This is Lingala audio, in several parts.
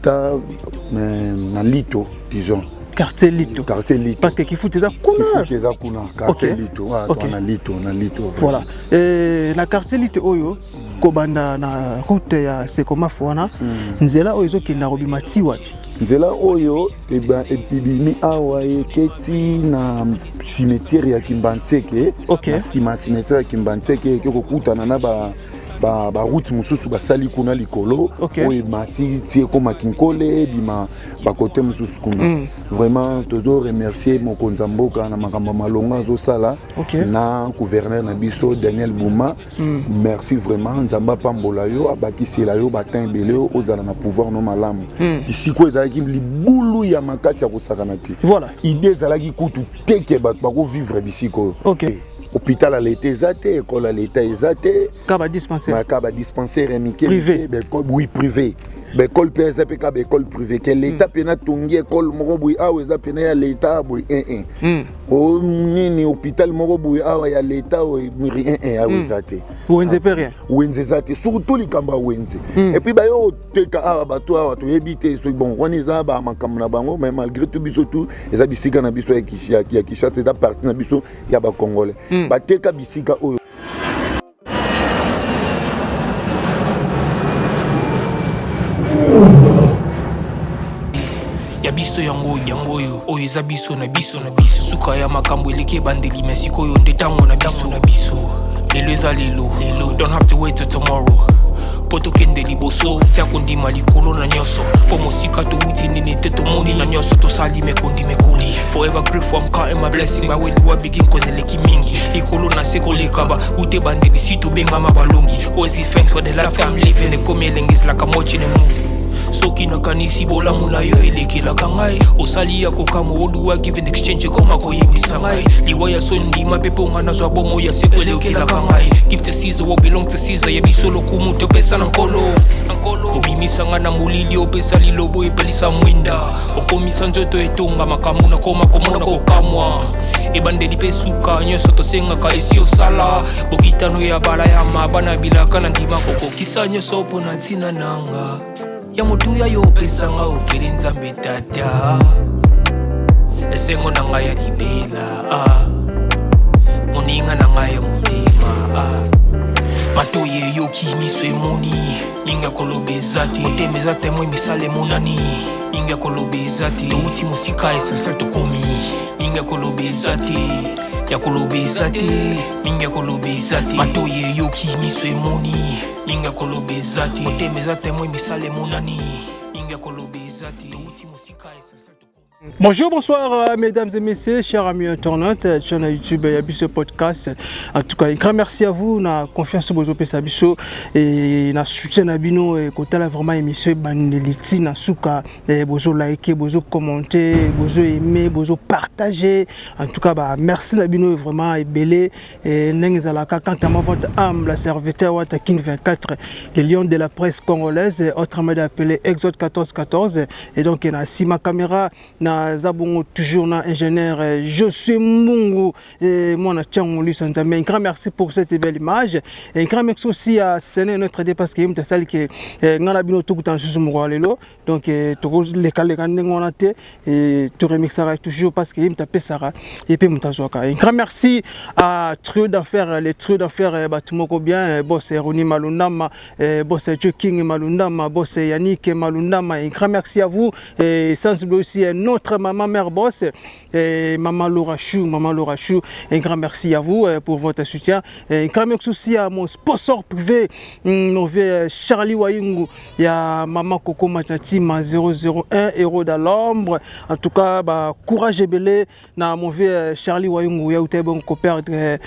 Kifuta na Lito, disons. Quartier Lito. Quartier Lito. Parce que Kifuta eza kuna. Kifuta eza kuna, quartier Lito. Ah, okay. Na Lito, na Lito. Voilà. Et na quartier Lito oyo kobanda na route ya Sekomaf wana, nzela oyo ezokenda kobima ti wapi? Nzela oyo ebimi awa eketi na cimetière ya Kimbanseke. Na nsima ya cimetière ya Kimbanseke eke kokutana na ba baroute mosusu basali kuna likolo, oyo emati ti ekóma Kinkole, ebima bakote mosusu kuna. Vraiment tozo remercier mokonzi ya mboka na makambo ya malonga azosala na gouverneur na biso Daniel Buma. Merci vraiment, Nzambe apambola yo, abakisela yo batin ebele, ozala na pouvoir no malamu. Isiko ezalaki libulu ya makasi ya kosakana te. Idée ezalaki kutu teke bato bakovivre bisika oyo. Hôpital ya leta eza te, école ya leta eza te. Ka badispensaire. Ka badispensaire ya mike. Privé. Oui, privé. Baekole mpe eza mpe ka baekole privé ke leta mpena tongi ekole moko boye awa eza mpena ya leta boye 1 o nini, hôpital moko boye awa ya leta oyo 1 awa eza te. Wenze mpe rien. Wenze eza te, surtout likambo ya wenze. Et puis bayo koteka awa, bato awa toyebi te soki bon wana eza bamakambo na bango, mais malgré tout biso tu eza bisika na biso ya Kinshasa, eza parti na biso ya bacongolais. Bateka bisika oyo. Ya biso yango yango oyo oyo eza biso na biso na biso. Suka ya makambo eleki ebandeli, me sikoyo nde ntango na biso na biso. Lelo eza lelo lelo, don't have to wait till tomorrow mpo tokende liboso. Tia kondima likolo na nyonso, mpo mosika towuti nini te, tomoni na nyonso tosali mekondi mekoli. Forever grateful, I'm counting my blessing. By where do I begin? Cause eleki mingi likolo na se koleka ba ute bandeli si tobengama balongi. Always give thanks for the life I'm living. Ekomi elengi, is like I'm watching a movie. Soki nakanisi bolamu na yo elekelaka ngai, osali ya kokamwa. What do I give in exchange? Ekoma koyebisa ngai liwa ya so ndima mpe mponga nazwa bomo ya seko elekelaka ngai. Give to Caesar what belong to Caesar. Ya biso lokumu topesa na Nkolo. Obimisa ngai na molili, opesa lilobo, epelisa mwinda, okomisa nzoto etonga makambo nakoma komona kokamwa. Ebandeli mpe suka nyonso tosengaka esi osala bokitano ya bala ya mabana bilaka na ndima kokokisa nyonso mpo na ntina nanga ya motuya yo opesanga ofeli. Nzambe Tata, esengo na ngai ya libela, ah. Moninga na ngai ya motema, ah. Matoi eyoki, miso emoni, mingi ya koloba eza te. Motema eza témoin, misala emonani, mingi ya koloba eza te. Touti mosika, essentiel tokomi, mingi ya koloba eza te, ya koloba eza te, mingi ya koloba eza te. Matoi eyoki, miso emoni, mingi ya koloba eza te. Motema eza témoin, misala emonani, mingi ya koloba eza te. Touti mosika, essentiel tokomi. Bonjour, bonsoir, mesdames et messieurs, chers amis internautes, chaîne YouTube ya biso podcast. En tout cas, un grand merci à vous, na confiance bozo pesa biso et na soutien na bino et kotala vraiment émission bandeliti na suka et bozo liker, bozo commenter, bozo aimer, bozo partager. En tout cas, bah merci na bino vraiment ebele et ndenge zalaka. Quant à moi, votre humble serviteur Wata King 24, le lion de la presse congolaise, autrement appelé Exode 1414 et donc na sima caméra na zabongo toujours na ingénieur Josué Mbungu et moi na Tchango Luis Nzambe. Un grand merci pour cette belle image et un grand merci aussi à Séné notre Dieu, parce que yemta sali que ngala bino tout kutan susu moko lelo. Donc toko leka leka ndenge wana te et to remixera toujours parce que yemta pesara et puis mutazwaka. Un grand merci à trio d'affaires, les trios d'affaires bato moko bien, boss Roni Malundama, boss Joe King Malundama, boss Yannick Malundama. Un grand merci à vous et sans oublier aussi notre maman mère boss et maman Laura Chou, maman Laura Chou. Un grand merci à vous pour votre soutien. Et un grand merci aussi à mon sponsor privé, mon vieux Charlie Wayungu, il y a maman Coco Machatima 001 héros dans l'ombre. En tout cas, bah, courage ebele na mon vieux Charlie Wayungu, ya uté bon perdre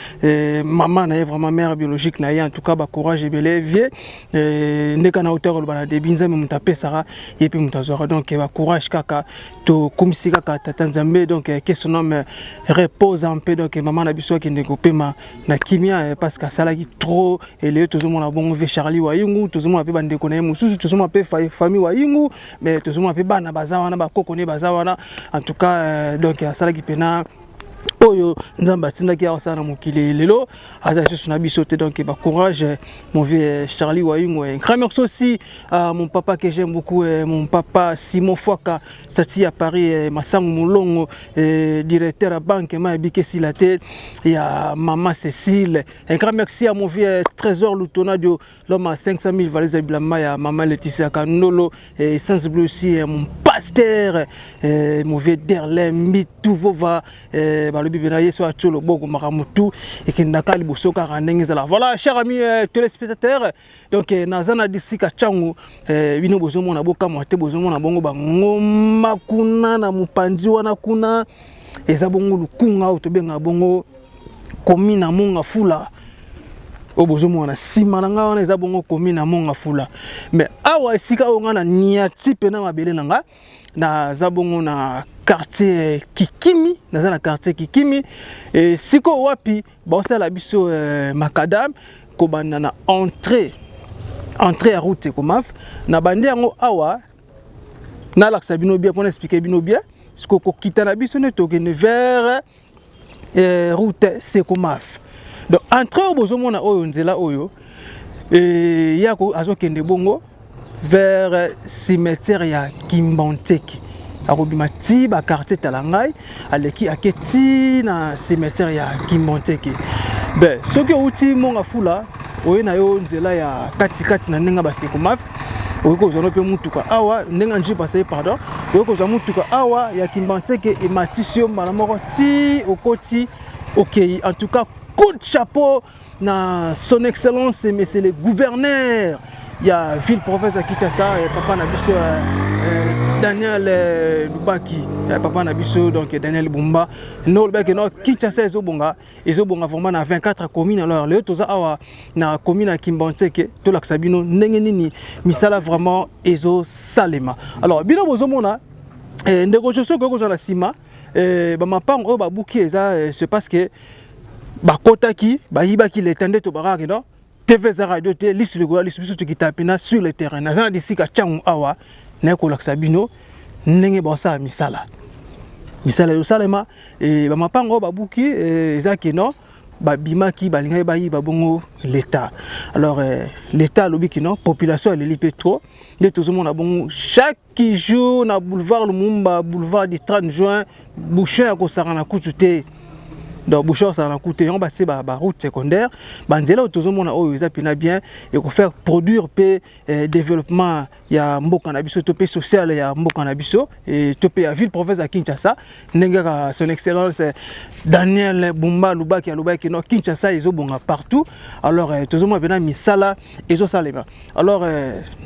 maman na vraiment mère biologique na ye. En tout cas, bah, courage ebele vieux ndeka na hauteur ba na débit Nzambe muta pesara et puis muta zora. Donc bah, courage kaka to kumisi kaka tata Nzambe. Donc que son homme repose en paix. Donc maman na biso ki ndeko pema na kimia parce que asalaki trop et tozomona bongo vieux Charlie Wayungu, tozomona pe bandeko na ye mosusu, tozomona pe famille Wayungu, mais tozomona pe bana baza wana, bakoko ne baza wana. En tout cas, donc asalaki pena Oyo Nzambe atindaki awa asala na mokili, lelo aza lisusu na biso te. Donc bacourage, mon vieux Charlie Wayungu. Un grand merci aussi à mon papa que j'aime beaucoup, mon papa Simon Fwaka Sati à Paris, Masango Mulongo, directeur à banque Mayebike Sila te, ya maman Cécile. Un grand merci à mon vieux Trésor Lutonadio, l'homme à 500 000 valises ya bilamba ya maman Laetitia Kandolo, et sans oublier aussi mon pasteur, mon vieux Derlin Mituvova. Balobi bena ye so atie loboko, makambo tu ekendaka liboso kaka ndenge ezala. Voilà, chers amis téléspectateurs, donc naza na disika ntango bino bozomona, bokamwa te, bozomona bongo bangoma kuna na mopanzi wana. Kuna eza bongo lukunga oyo tobengaka bongo commune na Mont Ngafula. Oyo bozomona na nsima na ngai wana eza bongo commune na Mont Ngafula. Mais awa esika oyo ngai na niati mpe na mabele na ngai, naza bongo na quartier Kikimi. Naza na quartier Kikimi sikoyo wapi baosala biso macadam kobanda na entrée ya route Ekomaf. Na bandi yango awa, nalakisa bino bien mpona expliquer bino bien. Sikoyo kokita na biso nde tokende vers route Sekomaf. Donc entrée oyo bozomona oyo, nzela oyo ya azokende bongo vers cimetière ya Kimbanseke, akobima ti baquartier tala ngai, aleki ake ti na cimetière ya Kimbanseke. Ben soki outi Mont Ngafula, oye na yo nzela ya katikati na ndenge basekomaf, okoki kozwa no mpe mutuka awa ndenge jeep asali, pardon, okoki kozwa mutuka awa ya Kimbanseke, ematisi yo mbala moko ti okoti okei. En tout cas, coup de chapeau na Son Excellence Monsieur le Gouverneur ya ville province ya Kinshasa, papa na biso Daniel Lubaki, papa na biso donc Daniel Bumba. No olobaki no Kinshasa ezobonga, ezobonga vraiment na 24 commune. Alors lelo toza awa na commune ya Kimbanseke, tolakisa bino ndenge nini misala vraiment ezosalema. Alors bino bozomona, ndeko Josué, okoki kozwa na nsima bamapango oyo babuki, eza c'est parce que bakotaki, bayibaki leta. Nde tobakaki no TV eza radio te, lisu likolo ya lisu. Biso tokita mpena sur le terrain. Naza na disika ntango awa naye kolakisa bino ndenge baosala misala. Misala ezosalema, bamapango oyo babuki eza kino babimaki, balingaki bayiba bongo l'État. Alors l'État alobi kino population aleli mpe trop. Nde tozomona bongo chaque jour na boulevard Lumumba, boulevard du 30 juin, bouchon ya kosaka na kutu te. Donc bouchon osala na kutu te, yango batie baroute secondaire, banzela oyo tozomona oyo eza mpena bien, ekofaire produire mpe développement ya mboka na biso to mpe social ya mboka na biso to mpe ya ville province ya Kinshasa. Ndenge kaka Son Excellence Daniel Bumba Lubaki alobaki no Kinshasa ezobonga partout. Alors tozomona mpena misala ezosalema. Alors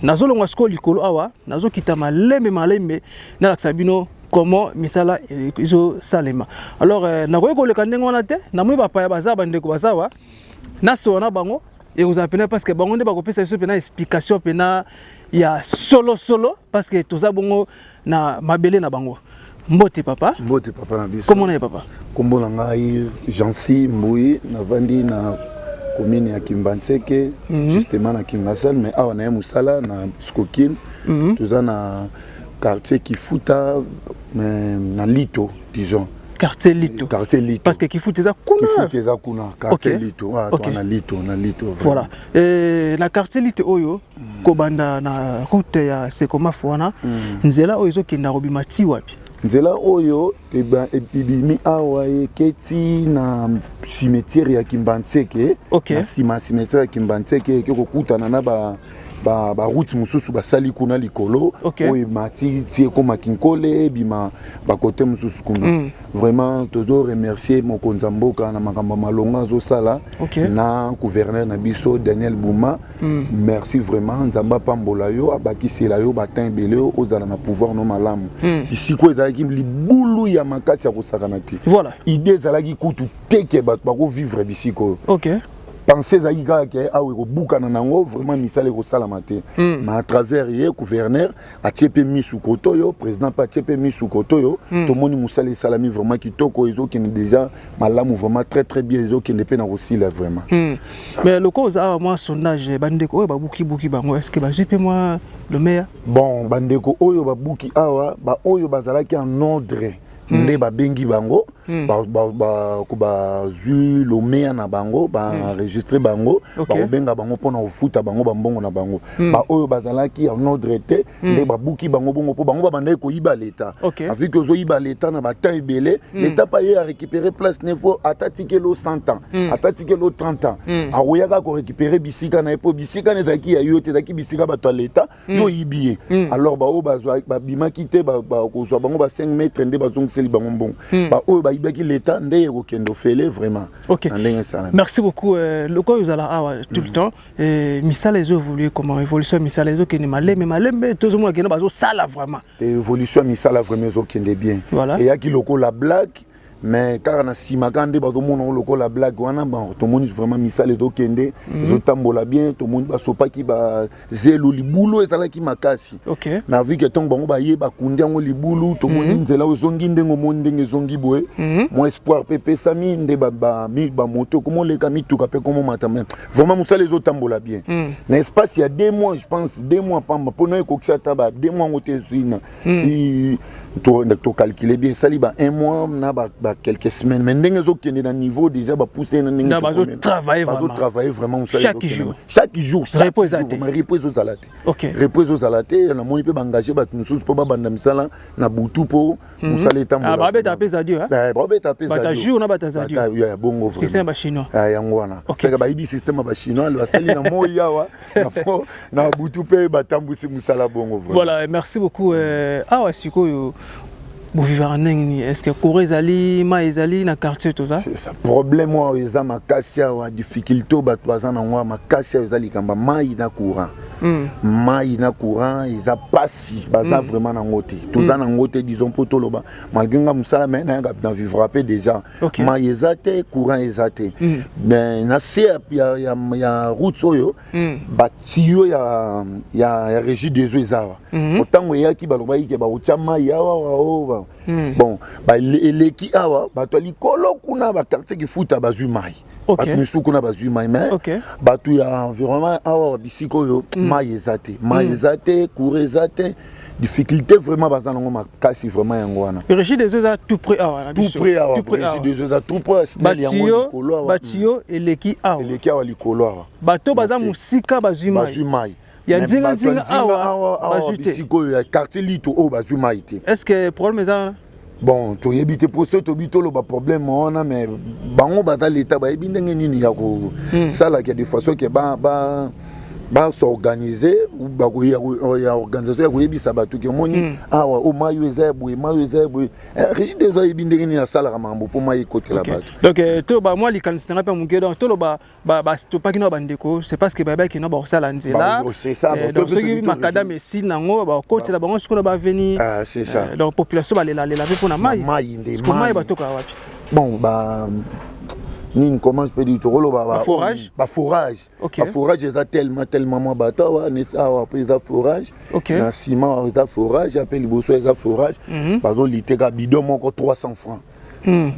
nazolongwa sikoyo likolo awa, nazokita malembe malembe, nalakisa bino comment misala ezosalema. Alors nakoki koleka ndenge wana te. Namoni bapaya baza, bandeko baza wa, nasowa na bango, ekozala mpena parce que bango nde bakopesa biso mpena explication mpena ya solosolo, parce que toza bongo na mabele na bango. Mbote papa. Mbote papa na biso. Kombo na ye papa? Kombo na ngai Jansi Mbui, navandi na commune ya Kimbanseke, justement na Kingasal, mais awa na ye mosala na Skokin. Toza na quartier Kifuta, mais na Lito disons. Quartier Lito. Quartier Lito. Parce que Kifuta eza kuna. Kifuta eza kuna, quartier Lito. Ah, okay. Na Lito, na Lito. Voilà, na quartier Lito oyo, kobanda na route ya Sekomaf wana, nzela oyo ezokenda kobima ti wapi? Nzela oyo ebimi awa eketi na cimetière ya Kimbanseke. Na nsima ya cimetière ya Kimbanseke, eke kokutana na baroute mosusu basali kuna likolo, oyo emati ti ekóma Kinkole, ebima bakote mosusu kuna. Vraiment tozo remercier mokonzi ya mboka na makambo ya malonga azosala na gouverneur na biso Daniel Buma. Merci vraiment, Nzambe apambola yo, abakisela yo batin ebele, ozala na pouvoir no malamu. Bisiko ezalaki libulu ya makasi ya kosakana te. Idée ezalaki kutu te ke bato bakovivre bisika oyo. Pensée ezalaki kaka ke awa ekobukana nango, vraiment misala ekosalama te. Mais à travers ye gouverneur atie mpe misu koto oyo, président mpe atie mpe misu koto oyo, tomoni mosala esalami vraiment kitoko, ezokende déjà malamu, vraiment très très bien, ezokende mpe na kosila vraiment. Mais loko oza awa, mwa sondage, bandeko oyo babukibuki bango, est ce que bazwi mpe mwa lomeya? Bon, bandeko oyo babuki awa, baoyo bazalaki en ordre nde babengi bango. Bazwi lomea na bango, baenregistre bango, bakobenga bango mpona kofuta bango bambongo na bango. Baoyo bazalaki en ordre te nde babuki bango bongo, mpo bango babandaki koyiba leta. Vu que ozoyiba leta na batemps ebele, leta mpe aye arécupérer place ne fo ata tikeli o 100 ans, ata tikeli o 30 ans, akoyaka korécupérer bisika na ye, mpo bisika na ezalaki ya yo te, ezalaki bisika bato ya leta, yo oyibi ye. Alors baoyo babimaki te, bakozwa bango ba 5 mètre nde bazongiseli bango mbongo. Baoyo bayibaki leta nde ekokende ofele vraiment. Na ndenge esalami. Merci beaucoup. Lokola ozala awa tout le temps, misala ezoévolue comment? Évolution ya misala ezokende malembe malembe, tozomona kende bazosala vraiment? Te, évolution ya misala vraiment ezokende bien. Eyaki lokola blague, mais kaka na nsima kaka nde bazomona ngo lokola blague wana. Bon, tomoni vraiment misala ezokende, ezotambola bien. Tomoni basopaki bazelo, libulu ezalaki makasi. Mais vu que ntongo bango baye, bakundi yango libulu, tomoni nzela oyo ezongi ndenge omoni ndenge ezongi boye. Mwa espoir mpe epesami nde bamoto komoleka, mituka mpe komomata. Mais vraiment mosala ezotambola bien. Na espace ya 2 mois, je pense 2 mois pamba, mpona ekokisa ata ba 2 mois yango te, ezwi na si tocalcule bien, esali ba un mois na ba quelques semaines. Mais ndenge ezokende na niveau déjà bapousse na ndenge Na bazotravailler vraiment. Bazotravailler vraiment, mosala Chaque ezokende. jour. Chaque jour, chaque Repos eza jour, te. vraiment, repos ezozala te. Repos ezozala te. Namoni mpe baengage bato mosusu mpo babanda misala na butu mpo mosala etambola. Ah, babeta mpe zadio, hein? Eh, babeta mpe Bata zadio. jour na bata zadio. Ya bongo vraiment. Système ya bachinois. Ah, yango wana. Saka bayibi système ya bachinois, basali na moi awa na butu mpe batambwisi mosala bongo vraiment. Voilà, merci beaucoup. Awa sikoyo bovivaka ndenge nini? Est ce que courant ezali, mai ezali na quartier toza? C'est ça, problème oyo eza makasi awa, difficulté oyo bato baza nango awa makasi awa eza likambo ya mai na courant. Mai na courant eza pasi, baza vraiment nango te, toza nango te, disons mpo toloba malgré nga mosala me nayaka na vivra mpe déjà. Mai eza te, courant eza te. Mais na se ya route oyo, batuyau ya Régie des eaux eza awa. Ntango eyaki, balobaki ke bakotia mai awa o bon, eleki awa, bato ya likolo kuna, baquartier Kifuta bazwi mai. Bato misusu kuna bazwi mai, mais bato ya environnement awa, bisika oyo, mai eza te, mai eza te, courant eza te. Difficulté vraiment baza nango makasi vraiment, yango wana. Régie des eaux eza tout près awa na tout biso. Près awa. Tout près Régie awa. des eaux eza tout près, SNEL yango Batuyau likolo awa. Batuyau eleki awa. Eleki awa likolo awa. Bato baza Merci. mosika bazwi mai. Bazwi mai. Ya Mais nzinga bato ya nzinga nzinga awa awa bazwi te. Bisika oyo ya quartier Lito oyo bazwi mai te. Est ce que problème eza wana? Bon, toyebi te mpo soki tobi toloba problème wana, mais bango baza leta, bayebi ndenge nini ya kosalaka de façon ke ba bas'organiser ya organisation ya koyebisa bato ke omoni awa o mai oyo eza ya boye, mai oyo eza ya boye. Régie des eaux ayebi ndenge nini asalaka makambo mpo mai ekotela bato. Donc toloba mwa likanisi na ngai mpe moke. Donc toloba bastopaki na bandeko, c'est parce que bayebaki na bakosala nzela. C'est ça. Donc soki macadam esili nango, bakotela bango sikoyo na baavenir. Ah, c'est ça. Donc population balelalela mpe mpona mai. Mai nde. Siko mai batokaka wapi? Bon, ba nini, comment je peux dire, tokoloba baforage. Baforage. Baforage eza tellement tellement mwa bato awa, neti awa mpe eza forage, na nsima awa eza forage, ape liboso eza forage. Bazoliteka bidon moko 300 francs,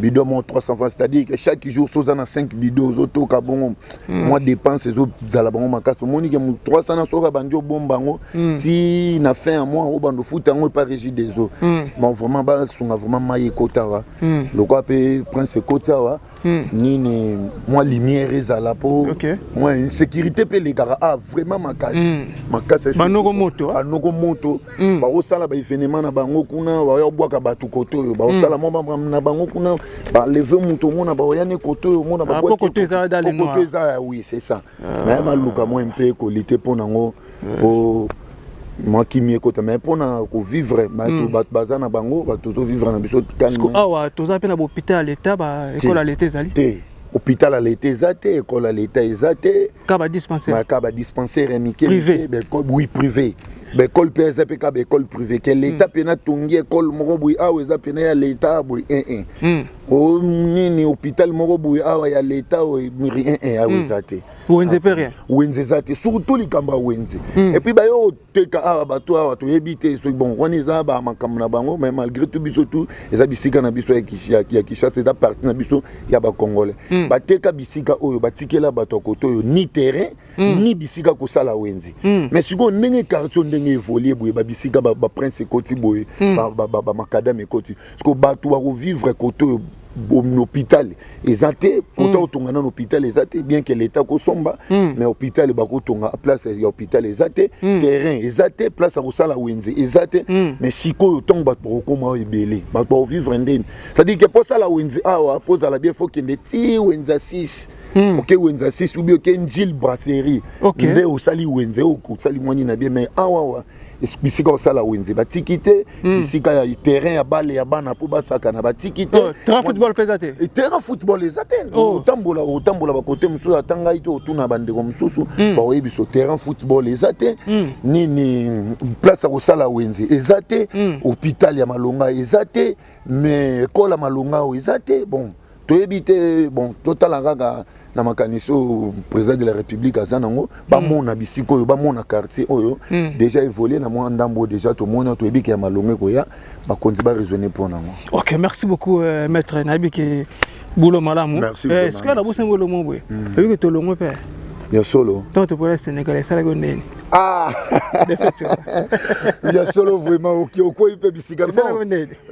bidon moko 300 francs, c'est-à-dire que chaque jour so oza na 5 bidon, ozotoka bongo mwa dépense ezozala bango makasi. Omoni ke 300 na soki abandi obomba yango ti na fin ya mois, obanda ofuta yango epa Régie des eaux. Bon, vraiment basunga vraiment, mai ekota awa lokola mpe prince ekoti awa, nini, mwa lumière ezala mpo mwa insécurité mpe elekaka ah vraiment makasi makasi. Banoko moto. Banoko moto bakosala baévénement na bango kuna, baya obwaka bato kote oyo, bakosala mwa na bango kuna, baleve moto, omona baoya ne kote oyo, omona koto eza. Oui, c'est ça. Mais baluka mwa mpe kolite mpo nango, po mwa kimia ekota. Mais mpona kovivre, bato bato baza na bango, bato tozovivre na biso. Awa toza mpe na bahôpital ya leta, baekole ya leta ezali? Te, hôpital ya leta eza te, ekole ya leta eza te. Ka badispensaire. Ka badispensaire ya mike. Oui, privé. Baekole mpe eza mpe ka baekole privé ke leta mpe natongi ekole moko boye awa eza pene ya leta boye 1 o nini, hôpital moko boye awa ya leta oyo 1 awa eza te. Wenze mpe rien? Wenze eza te, surtout likambo ya wenze. Et puis bayo koteka awa, bato awa toyebi te soki bon wana eza bamakambo na bango. Mais malgré tout, biso tu eza bisika na biso ya Kinshasa, eza parti na biso ya bacongolais. Bateka bisika oyo, batikela bato ya kote oyo ni terrain ni bisika kosala wenze. Mais sikoyo ndenge quartier ndenge évolue boye, babisika baprince ekoti boye, bamacadam ekoti, sikoyo bato bakovivre kote oyo. Hôpital eza te, pota otonga nano hôpital eza te, bien que l'État kosomba, mais hôpital bakotonga, place ya hôpital eza te, terrain eza te, place ya kosala wenze eza te. Mais sikoyo, ntongo bato bakokóma oyo ebele, bato bakovivre ndeni? C'est-à-dire que mpo osala wenze awa, mpo ozala bien, faut kende ti wenze 6, oke wenze 6 ou bien oke Njil Brasserie, nde osali wenze, osali mwani na bien. Mais awa awa, bisika osala wenze batiki te, bisika ya terrain ya bale ya bana mpo basakana batiki te. Terrain football mpe eza te? Terrain football eza te. Otambola, otambola bakote mosusu, ata ngai te, otuna bandeko mosusu, bakoyebi biso terrain football eza te. Nini, place ya kosala wenze eza te, hôpital ya malonga eza te, mais ekole ya malonga oyo eza te. Bon, toyebi te. Bon, totala kaka na makanisi oyo président de la République aza nango, bamona bisika oyo, bamona quartier oyo déjà évolue na mwa ndambo oyo déjà tomoni, toyebi ke ya malonga ekoya, bakonzi baraisonne mpo nango. Ok, merci beaucoup, maître. Nayebi ke boulot malamu. Merci. Sikoyo nabosangi bolomo boye, oyebi ke tolongwe mpe. Ya solo. Ntango topola Sénégal, esalaki ndeni? Ah, ya solo vraiment. Oki okwei mpe bisika.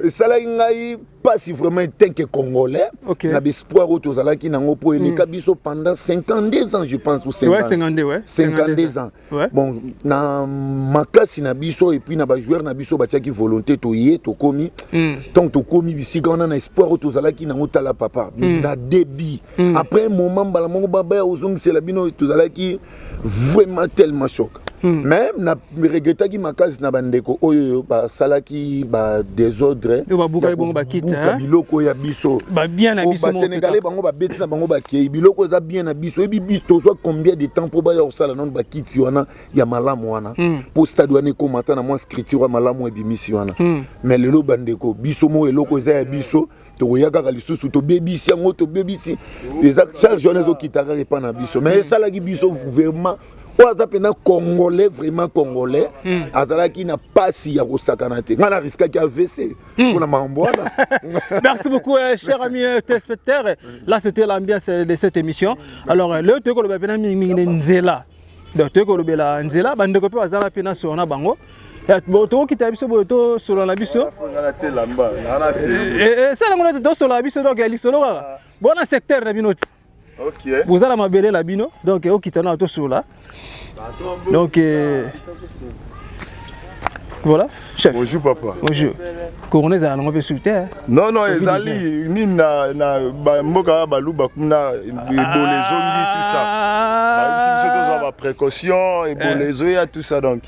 Esalaki ngai mpasi vraiment tant que Congolais, na baespoir oyo tozalaki nango, mpo eleka biso pendant 52 ans, je pense, ou 50, ouais, 52, ouais. 52 ans. Bon, na makasi na biso et puis na bajoueur na biso batiaki volonté, toye tokomi. Ntango tokomi bisika wana na espoir oyo tozalaki nango, tala papa, na débit, après un moment, mbala moko babaya ozongisela bino. Tozalaki vraiment tellement choc. Mais na regrettaki makasi na bandeko oyo basalaki badésordre, biloko ya biso. Basénégalais bango babeti na bango, bakei, biloko eza bien na biso. Oyebi biso tozwa combien de temps mpo baya kosala nano bakiti wana ya malamu wana, mpo stade wana ekóma ata na mwa structure ya malamu ebimisi wana? Mais lelo bandeko, biso moko eloko eza ya biso, tokoya kaka lisusu tobebisi yango, tobebisi. Eza charge wana ezokita kaka epa na biso. Mais esalaki biso vraiment, oyo aza mpena Congolais, vraiment Congolais, azalaki na pasi ya kosakana te. Ngai na riskaki AVC mpona makambo wana. Merci beaucoup, chers amis téléspectateurs. Là, c'était l'ambiance de cette émission. Alors lelo toyei koloba mpena mingimingi nde nzela. Donc toyei kolobela nzela, bandeko mpe bazala mpe na solo na bango. Tokokita biso boye, tosolola na biso, esala yango nete tosolola na biso. Donc lisolo kaka bona secteur na bino ti bozala mabele na bino. Donc okita na tosolola. Donc voilà, chef. Bonjour papa. Bonjour. Corona ezala nango mpe su te? Non, ezali nini na bamboka ya baluba kuna, ebola ezongi, tout ça. Bayebisi biso tozwa baprécaution, ebola ezoya, tout ça. Donc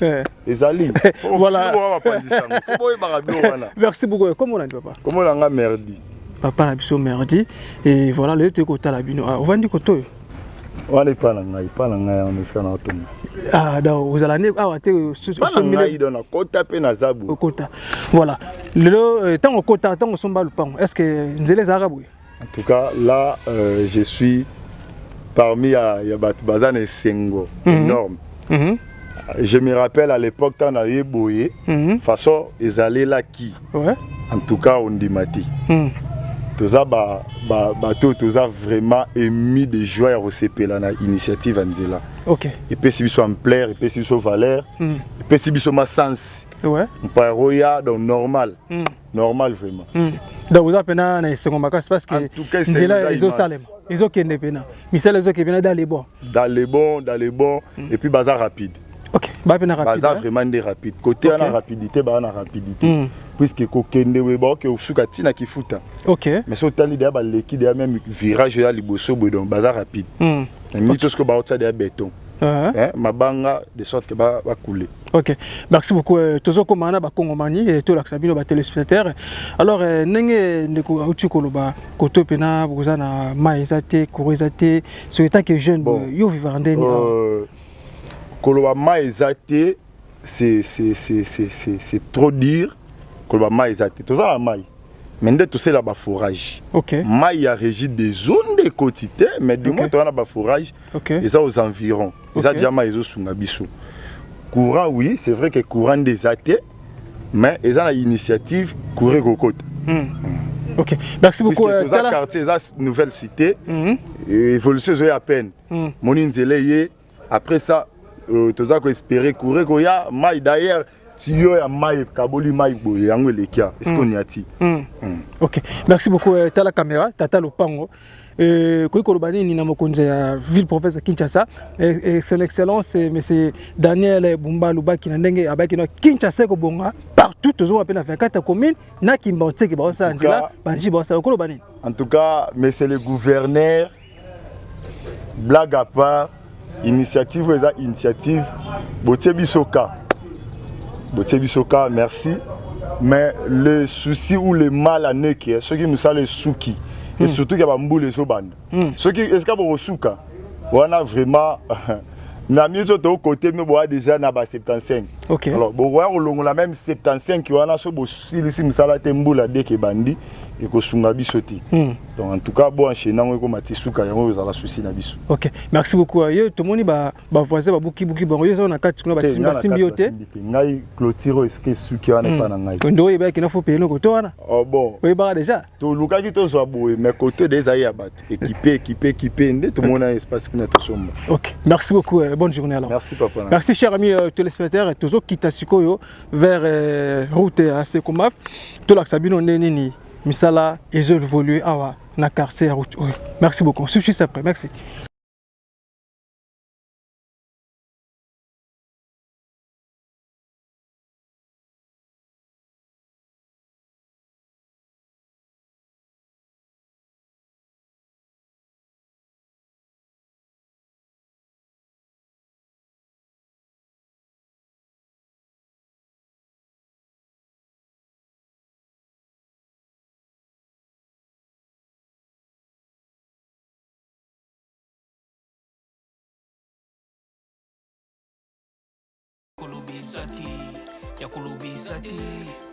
ezali. Voilà. Bapandisango fo boyebaka biloko wana. Merci beaucoup. Comment olandi, papa? Kombo na nga Merdi. Papa na biso Merdi. Et voilà, lelo toyei kotala bino. Ovandi koto oyo? Wana epa na ngai, epa na ngai wana esika na otonga. Ah, donc ozala nde awa te? Epa na ngai, donc nakota mpe naza boye. Okota, voilà. Lelo ntango okota, ntango osomba lupango, est ce que nzela ezalaka boye? En tout cas là, je suis parmi ya bato baza na esengo énorme. Je me rappelle à l'époque, ntango naye boye, façon ezalelaki, en tout cas ondima te. Toza bato oyo toza vraiment émis de joie ya kosepela na initiative ya nzela. Epesi biso ampleur, epesi biso valeur, epesi biso masens mpaya koya. Donc normal, normal vraiment. Donc oza mpena na esengo makasi parce que nzela ezosalema, ezokende mpena, misala ezokende mpena dans les bons. Dans les bons, dans les bons. Et puis baza rapide. Ok, ba pena rapide. Baza vraiment nde rapide côté wana, rapidité, baa na rapidité, puisque kokende boye, baoke osuka ntina kifuta. Mais so otali deya, baleki deya même virage oyo ya liboso boye. Donc baza rapide na miniti oyo. Sikoyo baotia deya béton, hein, mabanga, de sorte que bakule. Ok, merci beaucoup. Tozokoma na bakongomani, tolakisa bino batéléspectateur. Alors ndenge ndeko auti koloba, koto mpena boza na mai eza te, courant eza te. Soki tant que jeune, Bon. yo vivre ndeni awa? Koloba mai eza te, c'est trop dire. Koloba mai eza te, toza na mai, mais nde tosala baforage. Mai ya Régie des eaux nde ekoti te, mais du moins toza na baforage. Eza aux environs, eza dia mai ezosunga biso. Courant, oui, c'est vrai que courant nde eza te, mais eza na initiative, courant ekokota. Ok, merci beaucoup. Puisque toza quartier eza nouvelle cité, évolution ezoya à peine. Moni nzela ye, après ça, toza koespérer courant koya, mai d'ailleurs. Tiyo ya mai ekaboli mai boye, yango eleki awa esika oniati. Ok, merci beaucoup. Tala caméra, tata lopango, koki koloba nini na mokonzi ya ville province ya Kinshasa, son excellence monsieur Daniel Bumba Lubaki, na ndenge abaki na Kinshasa ekobonga partout, tozomona mpe na 24 commune na Kimbanseke baosala nzela, banji baosala, okoloba nini? En tout cas, monsieur le gouverneur, blague à part, initiative oyo eza initiative botie biso ka, botie biso ka, merci. Mais le souci ou le mal aneke, soki mosala esuki, et surtout ke bambula ezobanda, soki esika bokosuka wana, vraiment na miso tokote bino boya déjà na ba 75. Alors bokoya kolongola même 75 wana, so bosilisi mosala te, mbula deke ebandi, ekosunga biso te. Donc en tout cas, bo enchaîne yango ekoma ti suka, yango ezala souci na biso. Ok, merci beaucoup. Yo tomoni bavoisin babukibuki bango, yo eza na kati kuna, basimbi yo te? Ngai, clôture oyo esika esuki wana, epa na ngai. Ndo oyebaki na fo paye eloko to wana? Oh bon. Oyebaka déjà? Tolukaki tozwa boye, mais côté de ezali ya bato, équipe équipe équipe, nde tomona espace kuna, tosomba. Ok, merci beaucoup, bonne journée alors. Merci papa. Merci, cher ami téléspectateur. Tozokita sikoyo vers route ya Sekomaf, tolakisa bino nde nini misala ezo évolue awa na quartier ya route oyo. Merci beaucoup, on se juste après. Merci. Koloba eza te, ya koloba eza te,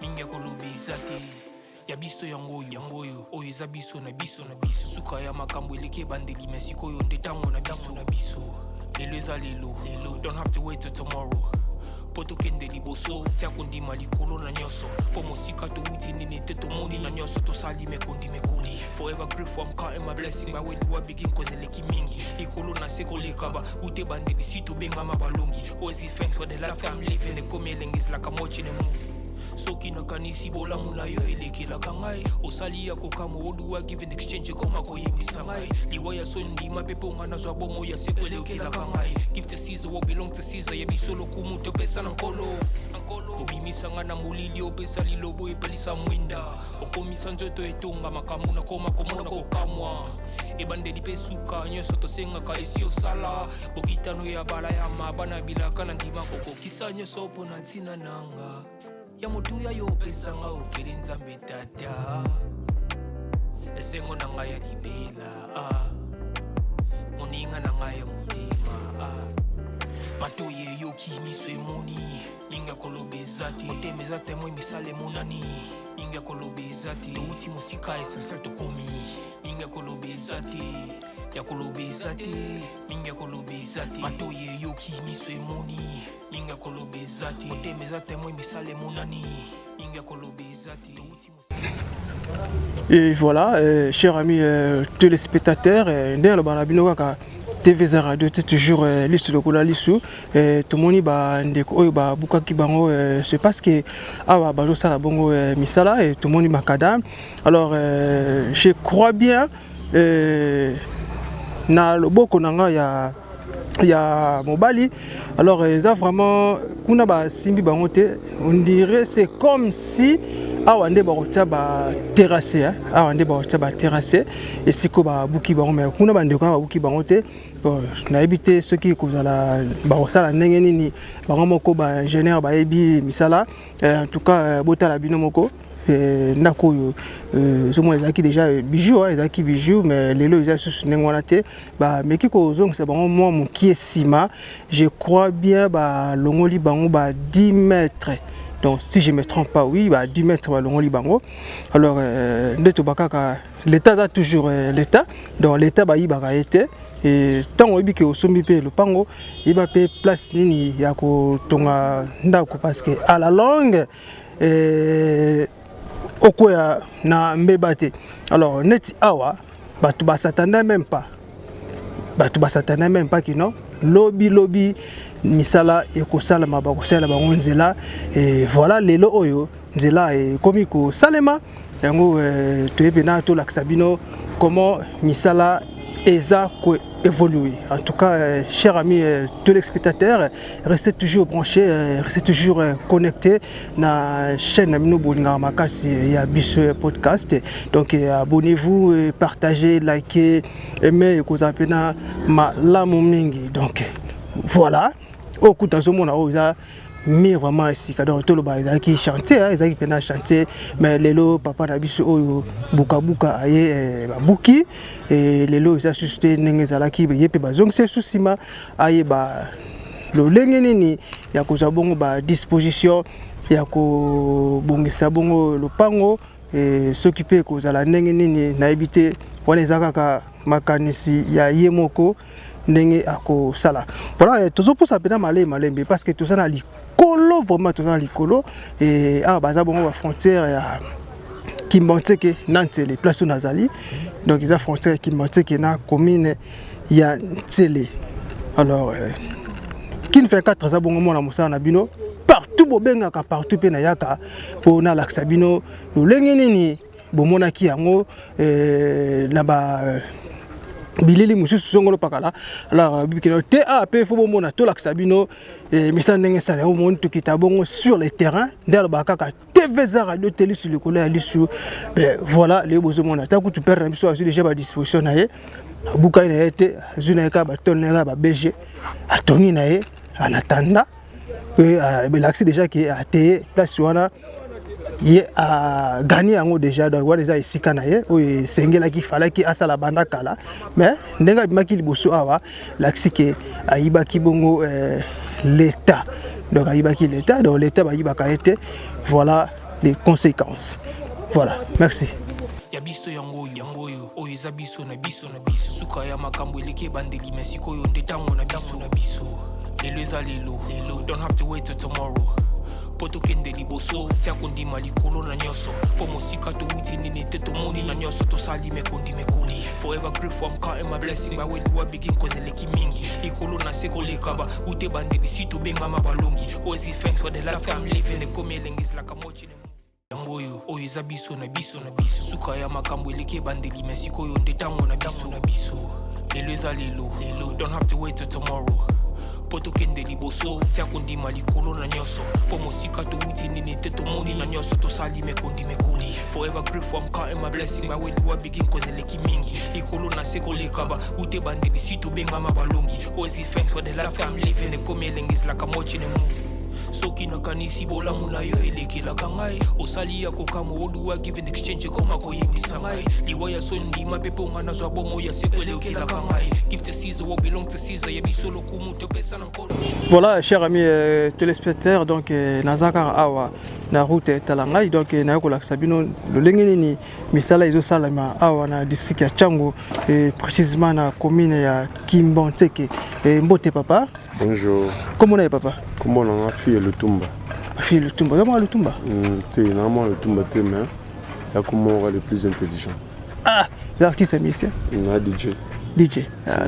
mingi ya koloba eza te. Ya biso yango oyo, yango oyo, oyo eza biso na biso na biso. Suka ya makambo eleki ebandeli, me sikoyo nde ntango na biso na biso. Lelo eza lelo, lelo, don't have to wait till tomorrow mpo tokende liboso. Tia kondima likolo na nyonso, mpo mosika towuti, nini te tomoni na nyonso tosali, mekondi mekoli. Forever grateful, I'm counting my blessing by where do I begin, cause eleki mingi likolo na se koleka ba ute bandeli si tobengama balongi. Always give thanks for the life I'm living. Ekomi elengi, is like I'm watching a movie. Soki nakanisi bolamu na yo elekelaka ngai, osali ya kokamwa. Oduwa give in exchange, ekoma koyembisa ngai liwa ya so ndima mpe mpo nga nazwa bomo ya seko elekelaka ngai. Give to Caesar what belong to Caesar. Ya biso lokumu topesa na Nkolo. Obimisa nga na molili, opesa lilobo, epelisa mwinda, okomisa nzoto etonga makambo, nakoma komona kokamwa. Ebandeli mpe suka, nyonso tosengaka esi osala. Bokitano ya bala ya mabana bilaka na ndima kokokisa nyonso mpo na ntina nanga ya motuya yo opesanga ofeli. Nzambe tata, esengo na ngai ya libela, ah. Moninga na ngai ya motema, ah. Matoi eyoki, miso emoni, mingi ya koloba eza te. Motema eza témoin, misala emonani, mingi ya koloba eza te. Touti mosika, essentiel tokomi. Mingi ya koloba eza te, ya koloba eza te, mingi ya koloba eza te. Matoi eyoki, miso emoni, mingi ya koloba eza te. Motema eza témoin, misala emonani, mingi ya koloba eza te. Touti mosika. Et voilà, chers amis téléspectateurs, ndenge aloba na bino kaka, TV eza radio te, toujours lisu lokola lisu. Tomoni bandeko oyo babukaki bango, c'est parce que awa bazosala bongo misala et tomoni macadam. Alors je crois bien na loboko na ngai ya mobali, alors eza vraiment kuna basimbi bango te. On dirait, c'est comme si awa nde bakotia baterrasse, awa nde bakotia baterrasse esika babuki bango, mais kuna bandeko wana babuki bango te. Bon, nayebi te soki kozala bakosala ndenge nini, bango moko baingénieur bayebi misala. En tout cas, botala bino moko ndako oyo, ozomona ezalaki déjà bijou, ezalaki bijou, mais lelo eza lisusu ndenge wana te. Bameki kozongisa bango mwa mokie nsima. Je crois bien balongoli bango ba 10 mètres, donc si je me trompe pas, oui, ba 10 mètres balongoli bango. Alors nde toba kaka, l'état aza toujours l'état, donc l'état bayibaka ye te. Ntango oyebi ke osombi mpe lopango, yeba mpe place nini ya kotonga ndako, parce que à la longue okwea na mbeba te. Alors neti awa bato bas'attendait même pas, bato bas'attendait même pas kino. Lobi lobi misala ekosalama, bakosalela bango nzela. Et voilà, lelo oyo nzela ekomi kosalema yango. Toyebi na tolakisa bino comment misala eza évoluer. En tout cas, chers amis téléspectateurs, restez toujours branchés, restez toujours connectés na chaîne na bino bolingaka makasi ya Biso Podcast. Donc abonnez-vous, partagez, likez, aimez, ekozala mpenza malamu mingi. Donc voilà, oyo kuta azomona oyo eza mur vraiment esika. Donc toloba ezalaki chantier, ezalaki mpenza chantier, mais lelo papa na biso oyo bukabuka aye, babuki. Lelo eza susu te ndenge ezalaki. Ye mpe bazongisi esu nsima, ayeba lolenge nini ya kozwa bongo badisposition ya kobongisa bongo lopango. Soki mpe kozala ndenge nini, nayebi te. Wana eza kaka makanisi ya ye moko ndenge akosala. Voilà, tozopusa mpenza malembe malembe parce que toza na likolo, vraiment toza na likolo. Awa baza bongo bafrontière ya Kimbanseke na Nsele, place oyo nazali. Donc eza frontière ya Kimbanseke na commune ya Nsele. Alors Kin 24 aza bongo mwana mosala na bino partout bobengaka, partout mpe nayaka mpo nalakisa bino lolenge nini bomonaki yango na ba bilili mosusu songolo pakala. Alors bikino te a mpe fo bomona, tolakisa bino misala ndenge esala yango. Moni tokita bongo sur le terrain nde alobaka kaka TV eza radio te, lisu likolo ya lisu. Voilà, lelo bozomona ta kutu père na biso azwi déjà badisposition na ye, abukaki na ye te, azwi na ye kaka batone na ye, kaka babg atongi na ye en attendant. Elakisi déjà ke ateye place wana, ye agagner yango déjà. Donc wana eza esika na ye oyo esengelaki, falaki asala banda kala. Mais ndenge abimaki liboso awa, lakisi ke ayibaki bongo l'état. Donc ayibaki l'état, donc l'état bayibaka ye te. Voilà les conséquences. Voilà, merci. Ya biso yango oyo, yango oyo, oyo eza biso na biso na biso. Suka ya makambo eleki ebandeli, me sikoyo nde ntango na biso na biso. Lelo eza lelo lelo, don't have to wait till tomorrow mpo tokende liboso. Tia kondima likolo na nyonso, mpo mosika towuti nini te, tomoni na nyonso tosali mekondi mekoli. Forever grateful, I'm counting my blessing. By where do I begin? Cause eleki mingi likolo na se koleka ba ute bandeli si tobengama balongi. Always give thanks for the life I'm living. Ekomi elengi, is like I'm watching a movie. Yango oyo, oyo eza biso na biso na biso. Suka ya makambo eleki ebandeli, me sikoyo nde ntango na biso na biso. Lelo eza lelo lelo, don't have to wait till tomorrow mpo tokende liboso. Tia kondima likolo na nyonso, mpo mosika towuti nini te, tomoni na nyonso tosali mekondi mekoli. Forever grateful, I'm counting my blessing. By where do I begin? Cause eleki mingi likolo na se koleka ba ute bandeli si tobengama balongi. Always give thanks for the life I'm living. Ekomi elengi, is like I'm watching a movie. Soki nakanisi bolamu na yo elekelaka ngai, osali ya kokamwa. Oduwa give in exchange, ekoma koyembisa ngai liwa ya so ndima mpe mponga nazwa bomo ya seko elekelaka ngai. Give to Caesar what belong to Caesar. Ya biso lokumu topesa na Nkolo. Voilà, chers amis téléspectateurs, donc naza kaka awa na route etala ngai. Donc naye kolakisa bino lolenge nini misala ezosalema awa na district ya Tshangu et précisément na commune ya Kimbanseke. Mbote papa. Bonjour. Kombo na ye papa? Kombo na nga Fille Lutumba. Fille Lutumba, oza mwana Lutumba? Te, na mwana Lutumba te, mais ya komora le plus intelligent. Ah, l'artiste musicien? Na DJ. DJ.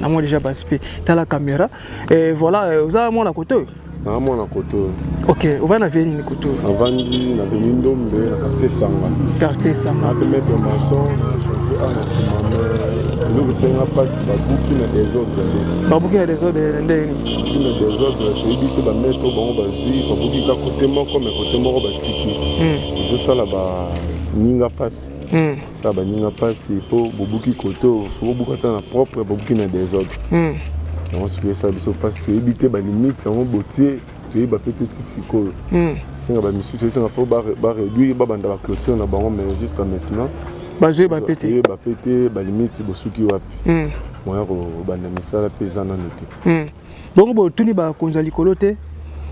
Na moi déjà baspe tala caméra et voilà, oza mwana kote oyo? Na mwana kote oyo. Ok, ovandi na avenue nini kote oyo? Navandi na avenue Ndombe, na quartier Sanga. Quartier Sanga. Na mpe maître maçon na chantier awa na nsima, mais eloko esenga mpasi, babuki na désordre nde. Babuki na désordre ndenge nini? Babuki na désordre, toyebi te. Bamaître oyo bango bazwi, babuki ka kote moko, mais kote moko batiki. Ezosala baninga mpasi. Sala baninga mpasi mpo bobuki kote oyo, fo bobuka ata na propre, bobuki na désordre. Yango sikoyo esala biso mpasi, toyebi te balimite yango botie, toyeba mpe te ti sikoyo. Esenga bamisusu, esenga fo baréduire, babanda baclôture na bango, mais jusqu'à maintenant bazoyeba mpe te. Toyeba mpe te balimite bosuki wapi. Moya kobanda misala mpe eza nano te. Bongo botuni bakonzi ya likolo te?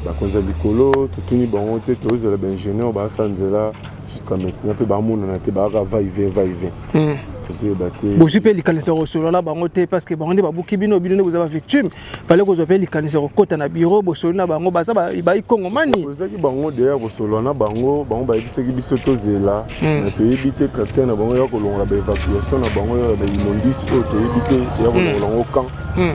Bakonzi ya likolo, totuni bango te. Tozela baingénieur basala nzela. Jusqu'à maintenant mpe bamonana te, bayaka va et vient, va et vient. Tozoyeba te. Bozwi mpe likanisi ya kosolola na bango te, parce que bango nde babuki bino, bino nde boza bavictime. Fallait kozwa mpe likanisi ya kokɔta na bureau, bosoli na bango, baza baikongomani. Ozaki bango deya kosolola na bango, bango bayebisaki biso tozela. Na toyebi te tracteur na bango ya kolongola baévacuation na bango ya baimmondices oyo, toyebi te ya kolongola yango quand,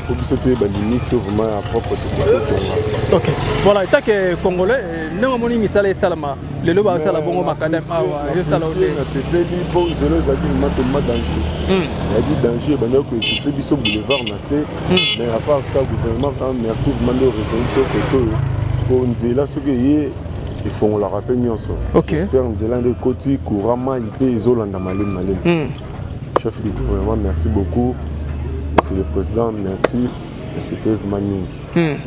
po biso toyeba limite oyo vraiment ya propre tokotonga. Ok, voilà. En tant que Congolais, ndenge omoni misala esalama lelo, basala bongo macadam awa, ezosala te. Nasepeli mpo nzela ezalaki vraiment tellement danger, ezalaki danger, ebandaki koétouffer biso boulevard na se. Mais à part ça, gouvernement, vraiment merci, vraiment nde oraisonner biso kote oyo, po nzela soki eye efongolaka mpe nyonso. J'espère nzela nde ekoti, courant, mai mpe ezolanda malemi malemi. Chef du gouvernement, merci beaucoup. Monsieur le président, merci, nasepeli vraiment mingi.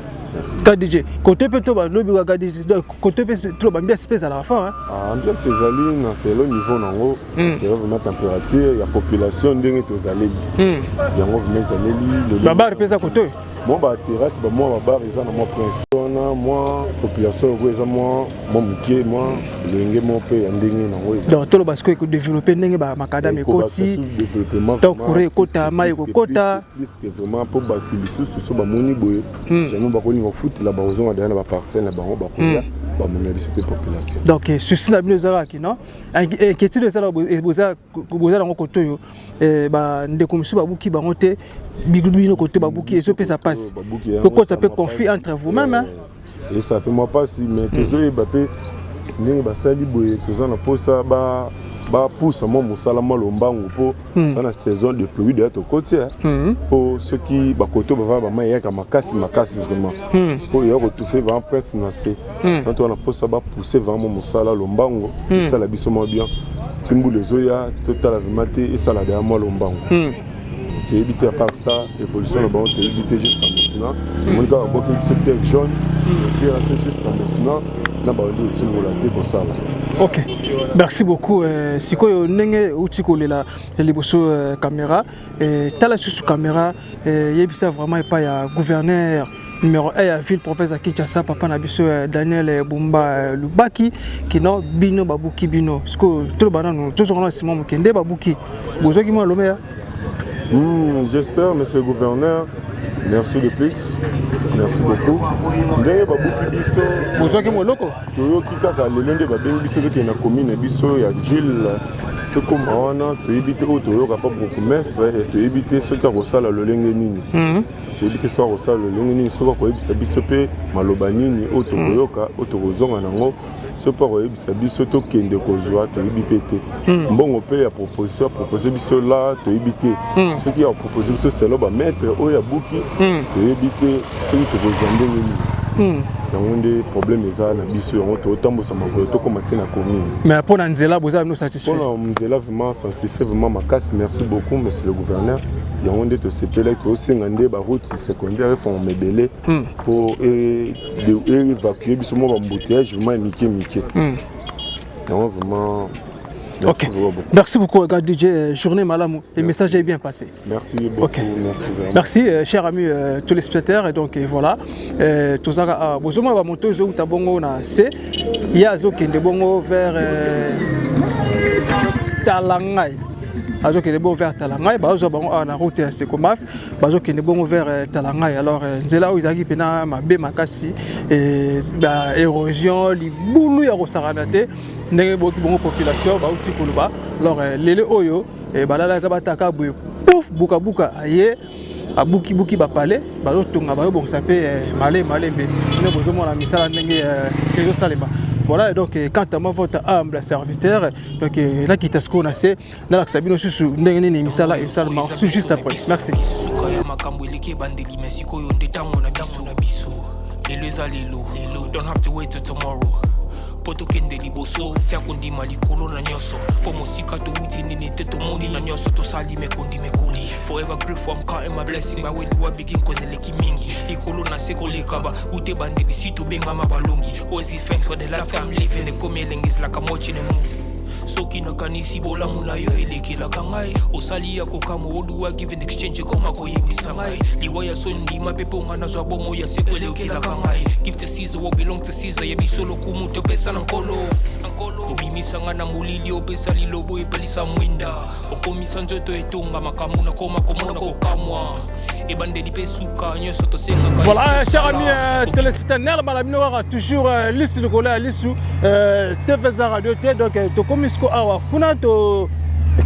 KDJ, côté mpe to balobi kaka DJ, côté mpe to bambiance mpe ezalaka fort. Ambiance ezali na selo niveau nango, selo vraiment température ya population ndenge tozaleli yango vraiment ezaleli. Babar mpe eza côté oyo? Mwa baterrasse, bamwa babar eza na mwa prince wana, mwa population yango eza mwa moke, mwa lolenge moko mpe ya ndenge nango. Donc toloba sikoyo ekodévelopper ndenge bamacadam ekoti, donc courant ekota, mai ekokota. Plus que vraiment, mpo bato lisusu so bamoni boye, jamais bakolinga kofutela, bakozonga deya na baparcelle na bango, bakoya bamona biso mpe population. Donc souci na bino ezalaki non, inquiétude ezala boza nango kote oyo, bandeko mosusu babuki bango te, bino kote babuki, ezopesa mpasi, kokota mpe conflit entre vous-même. Esa mpe mwa mpasi, mais tozoyeba mpe ndenge basali boye, toza na mposa bapusa mwa mosala mwa lombangu, mpo za na saison de pluie deya tokoti, mpo soki bakoto bavanda, bamai eyaka makasi makasi vraiment, mpo eya koétouffer vraiment Prince na se. Donc toza na mposa bapousse vraiment mwa mosala lombango, esala biso mwa bien. Ti mbula ezoya, totala vraiment te, esala deya mwa lombango. Toyebi te, à part ça, évolution na bango toyebi te. Jusqu'à maintenant omoni kaka boki biso terre jaune terre te, jusqu'à maintenant na bandi otimbola te kosala. Ok, merci beaucoup. Sikoyo ndenge outi kolela liboso caméra, tala susu caméra, yebisa vraiment epai ya gouverneur numéro 1 ya ville province ya Kinshasa, papa na biso Daniel Bumba Lubaki, kino bino babuki bino. Sikoyo toloba nanu, tozonga na nsima moke, nde babuki, bozwaki mwa lomeya? J'espère, monsieur le gouverneur, merci de plus, merci beaucoup. Ndenge babuki biso, bozwaki moloko? Toyoki kaka lelo nde babengi biso tokende na commune na biso ya Gile. Tokóma wana, toyebi te oyo toyoka pa bourgmestre, toyebi te soki akosala lolenge nini, toyebi te soki akosala lolenge nini, soki akoyebisa biso mpe maloba nini oyo tokoyoka, oyo tokozonga nango, soki mpo akoyebisa biso tokende kozwa, toyebi mpe te. Mbongo mpe ya proposition apropose biso la, toyebi te soki apropose biso selo bamètre oyo abuki, toyebi te soki tokozwa ndenge nini. Yango nde problème eza na biso, yango totambusa makolo tokóma ti na commune. Mais mpo na nzela boza bino satisfait? Mpona nzela, vraiment satisfait, vraiment makasi. Merci beaucoup, monsieur le gouverneur. Yango nde tosepelaki, tosenga nde baroute secondaire efongama ebele mpo évacue biso mwa baembouteillage vraiment ya mike mike. Yango vraiment. Merci. Ok, beaucoup. Merci beaucoup, gars DJ. Journée malamu. Le message est bien passé. Merci beaucoup. Ok. Merci vraiment. Merci, chers amis téléspectateurs. Et donc, et voilà. Tozaka, bozoma ba moto zo uta bongo na C. Ya zo kende bongo vers Talangai. Azokende bongo vers Talangai, bazozwa bango awa na route ya Sekomaf, bazokende bongo vers Talangai. Alors nzela oyo ezalaki mpena mabe makasi, ba érosion, libulu ya kosakana te, ndenge boyoki bongo population bauti koloba. Alors lelo oyo balalaka bataka boye, pouf, bukabuka aye abukibuki bapale, bazotonga, bazobongisa mpe male malembe, nde bozomona misala ndenge ezosalema. Voilà, donc quant à moi, votre humble serviteur, donc nakita sikoyo na se, nalakisa bino susu ndenge nini misala esalema juste après. Merci. Suka ya makambo eleki ebandeli, me sikoyo nde ntango na biso na biso. Lelo eza lelo, don't have to wait till tomorrow mpo tokende liboso. Tia kondima likolo na nyonso, mpo mosika towuti nini te, tomoni na nyonso tosali mekondi mekoli. Forever grateful, I'm counting my blessing. By where do I begin? Cause eleki mingi likolo na se koleka ba ute bandeli si tobengama balongi. Always give thanks for the life I'm living. Ekomi elengi, is like I'm watching a movie. Soki nakanisi bolamu na yo elekelaka ngai, osali ya kokamwa oduwa give in exchange, ekoma koyebisa ngai liwa ya so ndima mpe mponga nazwa bomo ya seko elekelaka ngai. Give to Caesar what belong to Caesar, ya biso lokumu topesa na Nkolo. Obimisa nga na molili, opesa lilobo, epelisa mwinda, okomisa nzoto etonga makambo, nakoma komona kokamwa, ebandeli mpe suka, nyonso tosengaka. Voilà, chers amis téléspectateurs, nalobala bino kaka toujours lisu likolo ya lisu, TV eza radio te. Donc tokomi siko awa, kuna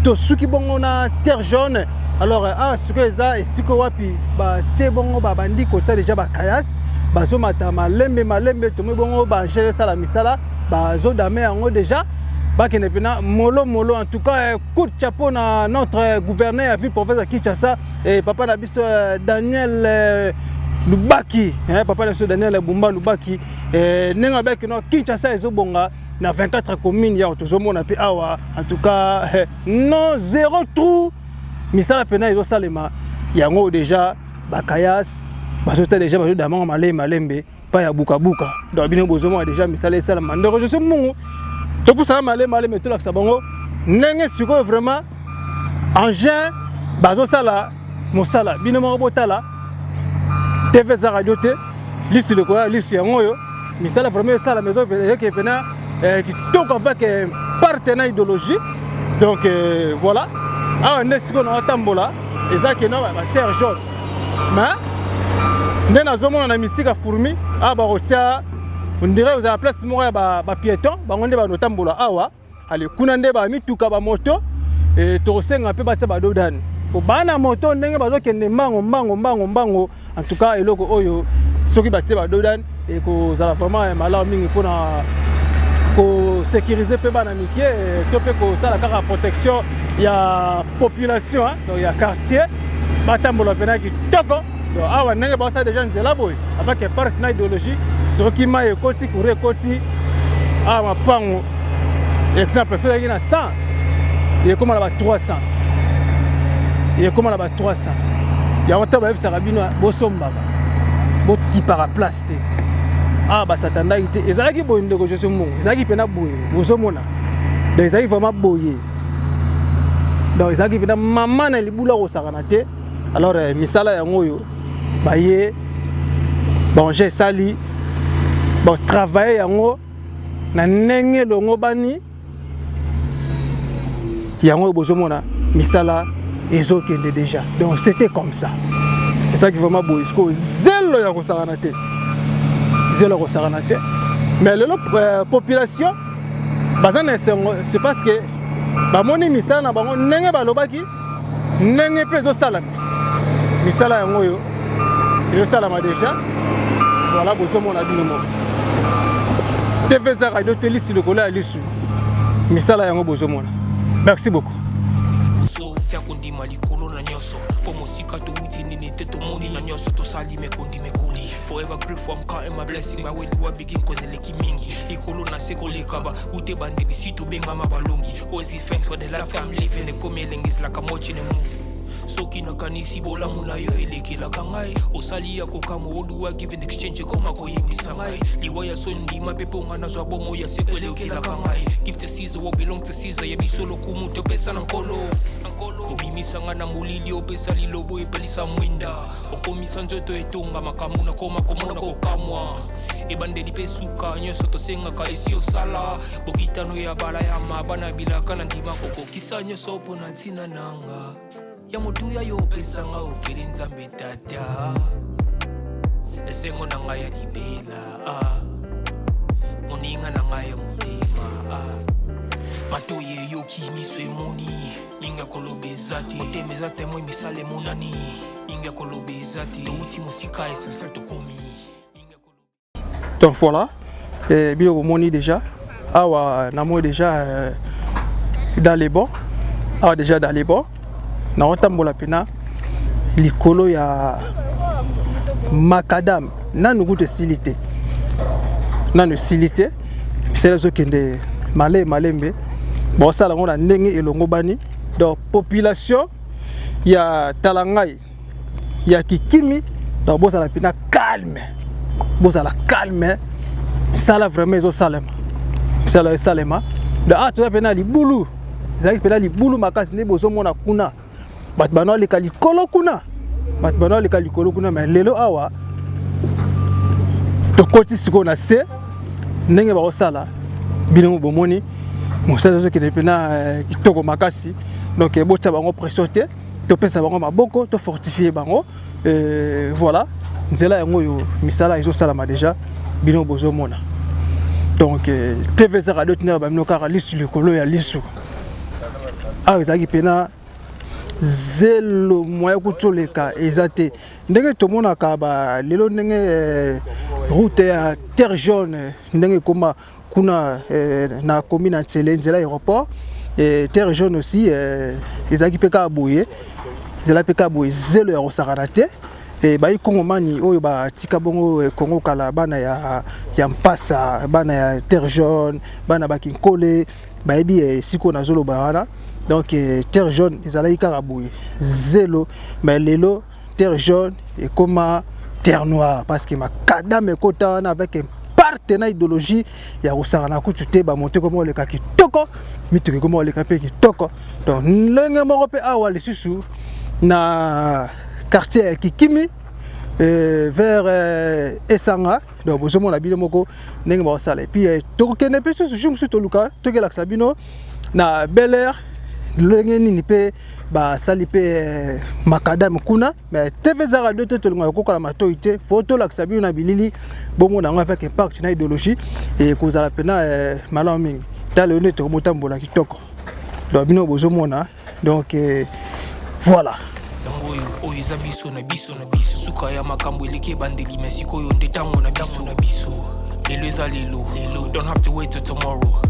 tosuki bongo na Terre Jaune. Alors awa sikoyo eza esika wapi batie bongo, babandi kotia déjà bacaillasse, bazomata malembe malembe. Tomoi bongo baengins esala misala, bazodamer yango déjà, bakende mpena molo molo. En tout cas, coup de chapeau na notre gouverneur ya ville province ya Kinshasa et papa na biso Daniel Lubaki, papa na biso Daniel Bumba Lubaki. Ndenge abaki no Kinshasa ezobonga na 24 commune ya, tozomona mpe awa. En tout cas, non, zéro trou, misala mpena ezosalema yango déjà, bacaillasse bazota déjà, bazodamango malembe malembe pa ya bukabuka. Donc bino bozomona déjà misala esalama. Ndeko José Mungu, topusana malembe malembe, tolakisa bango ndenge sikoyo vraiment engin bazosala mosala. Bino moko botala, TV eza radio te, lisu likolo ya lisu yango oyo, misala vraiment esalama, ezoke mpena kitoko avec partenaire idéologie. Donc voilà, awa nde sikoyo naotambola, eza keno baterre jaune, mais nde nazomona na misika fourmi awa bakotia, on dirait ozala place moko ya bapiéton, bango nde banotambola awa. Ale kuna nde bamituka, bamoto. Tokosenga mpe batia bados d'âne po bana moto ndenge bazokende mbango mbango mbango mbango. En tout cas, eloko oyo soki batie bados d'âne, ekozala vraiment malamu mingi mpona kosécuriser mpe bana mike, to mpe kosala kaka protection ya population, donc ya quartier, batambola mpena kitoko. Donc awa ndenge basala déjà nzela boye avec partenaire idéologie, soki mai ekoti, courant ekoti awa, mapango, exemple, soki ezalaki na 100, ekóma na ba 300, ekóma na ba 300. Yango ntango bayebisaka bino bosombaka, bokipaka place te. Awa basatandaki te, ezalaki boye. Ndeko José Mbongo, ezalaki mpena boye bozomona. Donc ezalaki vraiment boye, donc ezalaki mpena mama na libula kosakana te. Alors misala yango oyo baye baengins esali, batravaille yango na ndenge elongo bani yango oyo bozomona, misala ezokende déjà. Donc c'était comme ça, ezalaki vraiment boye. Sikoyo zelo ya kosakana te, zelo ya kosakana te. Mais lelo population baza na esengo, c'est parce que bamoni misala na bango ndenge balobaki, ndenge mpe ezosalama. Misala yango oyo ezosalama déjà. Voilà, bozomona bino moko, TV eza radio te, lisu likolo ya lisu, misala yango bozomona. Merci beaucoup. Liboso tia kondima likolo na nyonso, mpo mosika towuti nini te, tomoni na nyonso tosali mekondi mekoli. Forever grateful, I'm counting my blessing. By where do I begin? Cause eleki mingi likolo na se koleka ba ute bandeli si tobengama balongi. Always give thanks for the life I'm living. Ekomi elengi, is like I'm watching a movie. Soki nakanisi bolamu na yo elekelaka ngai, osali ya kokamwa. Oduwa give in exchange, ekoma koyembisa ngai liwa ya soni, ndima mpe mponga nazwa bomo ya seko elekelaka ngai. Give to Caesar what belong to Caesar, ya biso lokumu topesa na Nkolo. Obimisa nga na molili, opesa lilobo, epelisa mwinda, okomisa nzoto etonga makambo, nakoma komona kokamwa, ebandeli mpe suka, nyonso tosengaka esi osala. Bokitano ya bala ya mabana bilaka na ndima kokokisa nyonso mpo na ntina nanga ya motuya yo opesanga ofeli. Nzambe Tata, esengo na ngai ya libela, ah. Moninga na ngai ya motema, ah. Matoi eyoki, miso emoni, mingi ya koloba eza te, motema eza témoin, misala emonani, mingi ya koloba eza te, touti mosika, essentiel tokomi. Mingi ya koloba. Donc voilà, biloko bomoni déjà awa, namoni déjà dans les bons awa, déjà dans les bons. Naotambola mpena likolo ya macadam, nanu kutu esili te, nanu esili te. Misala ezokende malembe malembe, baosala yango na ndenge elongo bani. Donc population ya Talangai, ya Kikimi, donc bozala mpena calme, bozala calme, misala vraiment ezosalema, misala esalema. Donc awa toza mpena libulu, ezalaki mpena libulu makasi nde bozomona kuna, bato bana oleka likolo kuna, bato bana oleka likolo kuna. Mais lelo awa tokoti sikoyo na se, ndenge bakosala, bino bomoni. Mosala ezokende mpena kitoko makasi. Donc botia bango pression te, topesa bango maboko, tofortifie bango. Voilà, nzela yango oyo, misala ezosalama déjà, bino bozomona. Donc TVZ Radio tinaka bamino kaka lisu likolo ya lisu. Awa ezalaki mpena zelo, moyen kutu oleka eza te. Ndenge tomonaka ba lelo, ndenge route ya Terre Jaune, ndenge ekóma kuna na commune ya Ntsele, nzela aéroport, Terre Jaune aussi ezalaki mpe kaka boye, ezalaki mpe kaka boye, zelo ya kosakana te. Bayi kongomani oyo batika bongo Kongo kala, bana ya mpasa, bana ya Terre Jaune, bana bakinkole, bayebi esika oyo nazoloba wana. Donc Terre Jaune ezalaki kaka boye, zelo. Mais lelo Terre Jaune ekóma terre noire, parce que macadam ekota wana avec un partenaire idéologie ya kosakana kutu te. Bamoto ekoma koleka kitoko, mituka ekoma koleka mpe kitoko. Donc ndenge moko mpe awa lisusu na quartier ya Kikimi, vers Esanga. Donc bozomona bino moko ndenge bakosala. Et puis tokokende mpe susu jour mosusu, toluka tokelakisa bino na Bel Air ndenge nini mpe basali mpe macadam kuna. Mais TV eza radio te, tolingaka kokola matoi te. Faut tolakisa bino na bilili, bomona yango avec impact na idéologie, ekozala mpena malamu mingi. Tala oyo nde tokomotambola kitoko. Donc bino bozomona. Donc voilà. Yango oyo, oyo eza biso na biso na biso. Suka ya makambo eleki ebandeli, me sikoyo nde ntango na biso na biso. Lelo eza lelo lelo, don't have to wait till tomorrow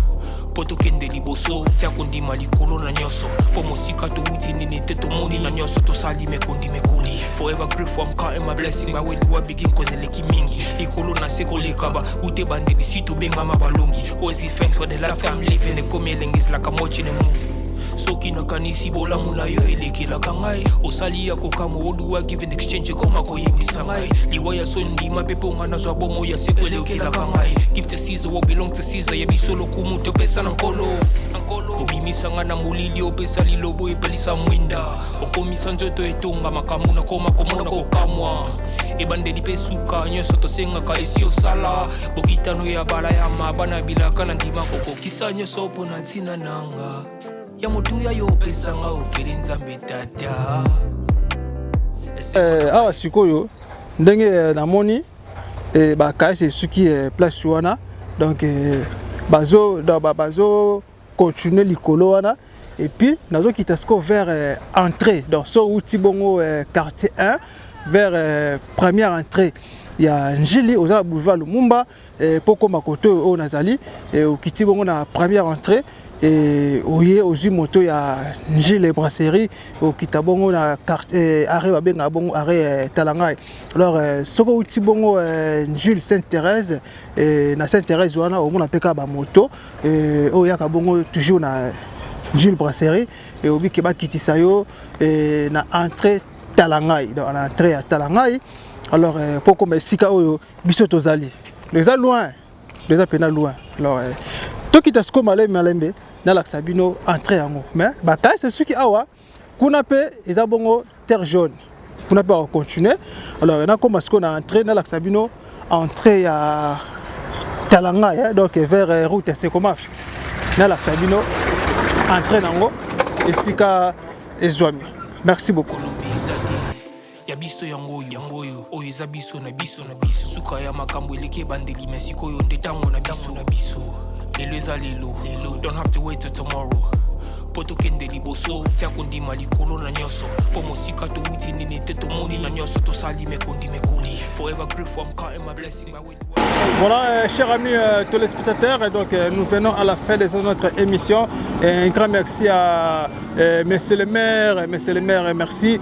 mpo tokende liboso. Tia kondima likolo na nyonso, mpo mosika towuti nini te, tomoni na nyonso tosali mekondi mekoli. Forever grateful, I'm counting my blessing. By where do I begin? Cause eleki mingi, likolo na se koleka ba ute bandeli si tobengama balongi. Always give thanks for the life I'm living. Ekomi elengi, is like I'm watching a movie. Soki nakanisi bolamu na yo elekelaka ngai, osali ya kokamwa. Oduwa give in exchange, ekoma koyembisa ngai liwa ya so ndima mpe mponga nazwa bomo ya seko elekelaka ngai. Give to Caesar what belong to Caesar. Ya biso lokumu topesa na Nkolo. Obimisa nga na molili, opesa lilobo, epelisa mwinda, okomisa nzoto etonga makambo nakoma komona kokamwa. Ebandeli mpe suka, nyonso tosengaka esi osala. Bokitano ya bala ya mabana bilaka na ndima kokokisa nyonso mpo na ntina nanga ya motuya yo opesanga ofeli Nzambe Tata. Awa sikoyo ndenge namoni bakayesi esuki place wana. Donc bazo continuer likolo wana. Et puis nazokita sikoyo vers entrée. Donc so outi bongo quartier 1 vers première entrée ya Njili, oza na boulevard Lumumba mpo koma kote oyo nazali, okiti bongo na première entrée, oye ozwi moto ya Njili Brasserie, okita bongo na arrêt babengaka bongo arrêt Talangai. Alors soki outi bongo Njili Sainte Thérèse, na Sainte Thérèse wana omona mpe kaka bamoto oyo oyaka bongo toujours na Njili Brasserie, obike bakitisa yo na entrée Talangai, donc na entrée ya Talangai. Alors mpo koma esika oyo biso tozali, eza loin, eza mpena loin. Alors tokita sikoyo malembe malembe, nalakisa bino entrée yango. Mais bakasi soki awa kuna mpe eza bongo terre jaune, kuna mpe bakocontinue. Alors nakóma sikoyo na entrée, nalakisa bino entrée ya Talangai, donc vers route ya Sekomaf. Nalakisa bino entrée nango esika ezwami. Merci beaucoup. Ya biso yango oyo, yango oyo, oyo eza biso na biso na biso. Suka ya makambo eleki ebandeli, me sikoyo nde ntango na biso na biso. Lelo eza lelo lelo, don't have to wait till tomorrow mpo tokende liboso. Tia kondima likolo na nyonso, mpo mosika towuti nini te, tomoni na nyonso tosali mekondi mekoli. Forever grateful, I'm counting my blessing. Voilà, chers amis téléspectateurs, donc nous venons à la fin de notre émission. Et un grand merci à monsieur le maire, merci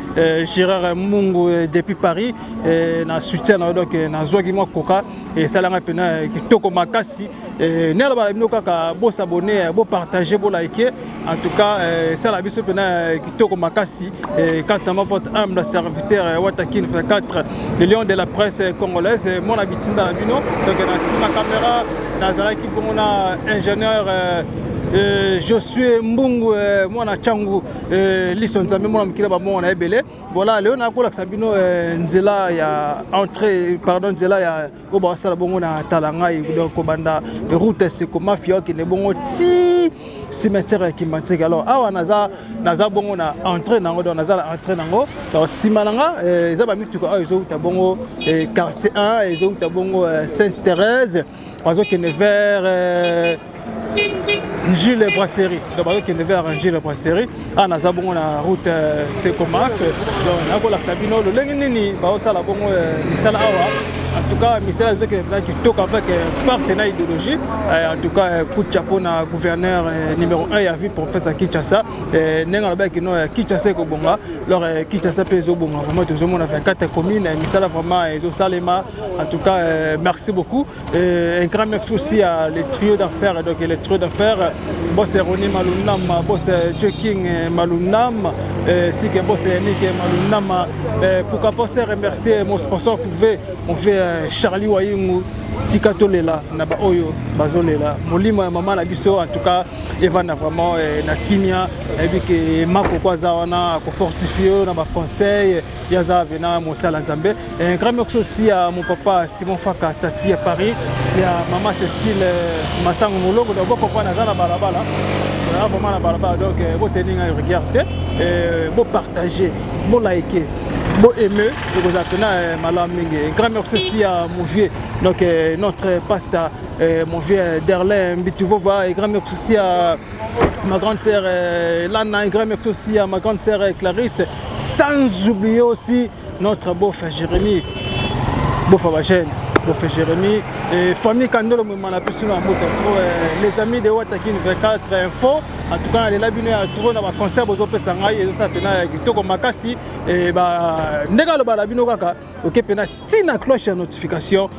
Gérard Mungu depuis Paris, et na soutien donc na zwaki mwa koka et salanga pena kitoko makasi. Nela ba bino kaka bo s'abonner, bo partager, bo liker. En tout cas, sala biso pena kitoko makasi. Et quant à moi, votre humble serviteur Watakin 4, le lion de la presse congolaise, mon habitude na bino. Donc na sima caméra nazalaki bongo na ingénieur Josué Mbungu, mwana Changu, liso Nzambe, mwana mokili babongo na ebele. Voilà, lelo nakolakisa bino nzela ya entrée, pardon, nzela ya oyo bakosala bongo na Talangai. Donc kobanda route Sekomafia, okende bongo ti cimetière ya Kimbanseke. Alors awa naza naza bongo na entrée nango, donc naza na entrée nango. Donc nsima na nga eza bamituka oyo ezowuta bongo quartier 1, ezowuta bongo Sainte Thérèse, bazokende vers Gilles Brasserie. Donc bazokende vers Gilles Brasserie. Awa naza bongo na route Secomaf. Donc nakolakisa bino lolenge nini baosala bongo misala awa. En tout cas, misala ezokende mpenza kitoko avec partenaire idéologie. En tout cas, coup de chapeau na gouverneur numéro 1 ya ville, professeur Kinshasa. Ndenge alobaki no Kinshasa ekobonga, alors Kinshasa mpe ezobonga vraiment. Tozomona 24 commune, misala vraiment ezosalema. En tout cas, merci beaucoup. Et un grand merci aussi à les trios d'affaires. Donc les trios d'affaires, boss Roni Malunam, boss Joe King Malunam, ainsi que boss Yannick Malunam. Pourquoi pas remercier mon sponsor privé, on fait Charlie Wayungu. Tika tolela na baoyo bazolela molimo ya mama na biso. En tout cas, evanda vraiment na kimia. Nayebi ke makoko aza wana akofortifie na baconseil ye, aza vena mosala Nzambe. Un grand merci aussi à mon papa Simon Faka Stati à Paris et à maman Cécile Masango Molongo. Donc bokopana, aza na balabala, vraiment na balabala. Donc boteni ngai rigueur te, bopartage, bolike, boaime, ekozala mpena malamu mingi. Un grand merci aussi à mon vieux, donc notre pasteur, mon vieux Derlin Mbituvova. Un grand merci aussi à ma grande sœur Lana, un grand merci aussi à ma grande sœur Clarisse, sans oublier aussi notre beau-frère Jérémy, beau-frère Bachène, beau-frère Jérémy, et famille Kandolo Mwimana Pesuna Mboka trop, les amis de Watakin 24 Info. En tout cas, les labino ya trop na ba concert bozopesa ngai, ezosala pena kitoko makasi. Et ba ndenge aloba na bino kaka, oke pena tina cloche ya notification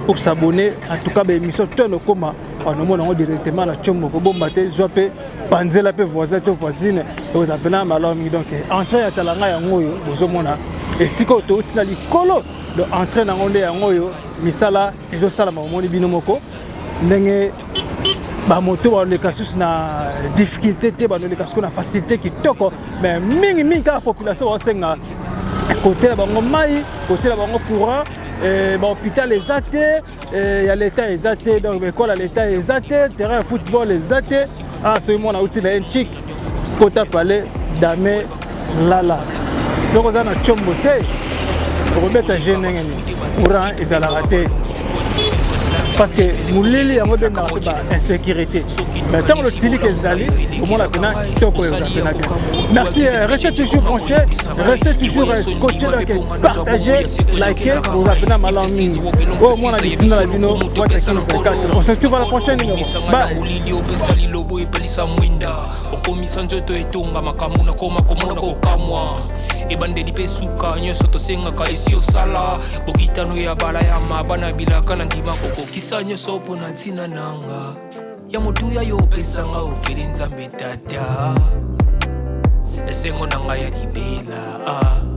pour s'abonner. En tout cas, ba émission to lokoma onomona yango directement na tshombo, kobomba te, zwa mpe panzela mpe voisin to voisine, ekozala mpena malamu mingi. Donc entrée ya talanga yango oyo bozomona, esika oyo touti na likolo. Donc entrée nango nde yango oyo, misala ezosalama. Omoni bino moko ndenge bamoto baleka susu na difficulté te, baleka sikoyo na facilité kitoko. Mais mingimingi kaka population baosenga kotiela bango mai, kotiela bango courant. Bahôpital eza te, ya leta eza te, donc baekole ya leta eza te, terrain ya football eza te. Ah, soki mwana auti na ye ncik kota pale dame lala, soki oza na tshombo te, okobeta je ndenge nini? Courant ezalaka te parce que molili yango ebendaka mpe ba insécurité. Mais ntango lotilike ezali, omona mpena kitoko oyo eza mpena bien. Merci, restez toujours branché, restez toujours scotché. Donc partagez, likez, oza mpena malamu mingi. Oyo mwana litina na bino Watakini 24. On se retrouve à la prochaine numéro. Bye. Molili opesa lilobo, epelisa mwinda, okomisa nzoto etonga makambo nakoma komona kokamwa. Ebandeli mpe suka nyonso tosengaka esi osala bokitano ya bala ya mabana bilaka na ndima kokokisa nyonso mpo na ntina nanga ya motuya yo opesanga ofeli Nzambe tata, esengo na ngai ya libela ah.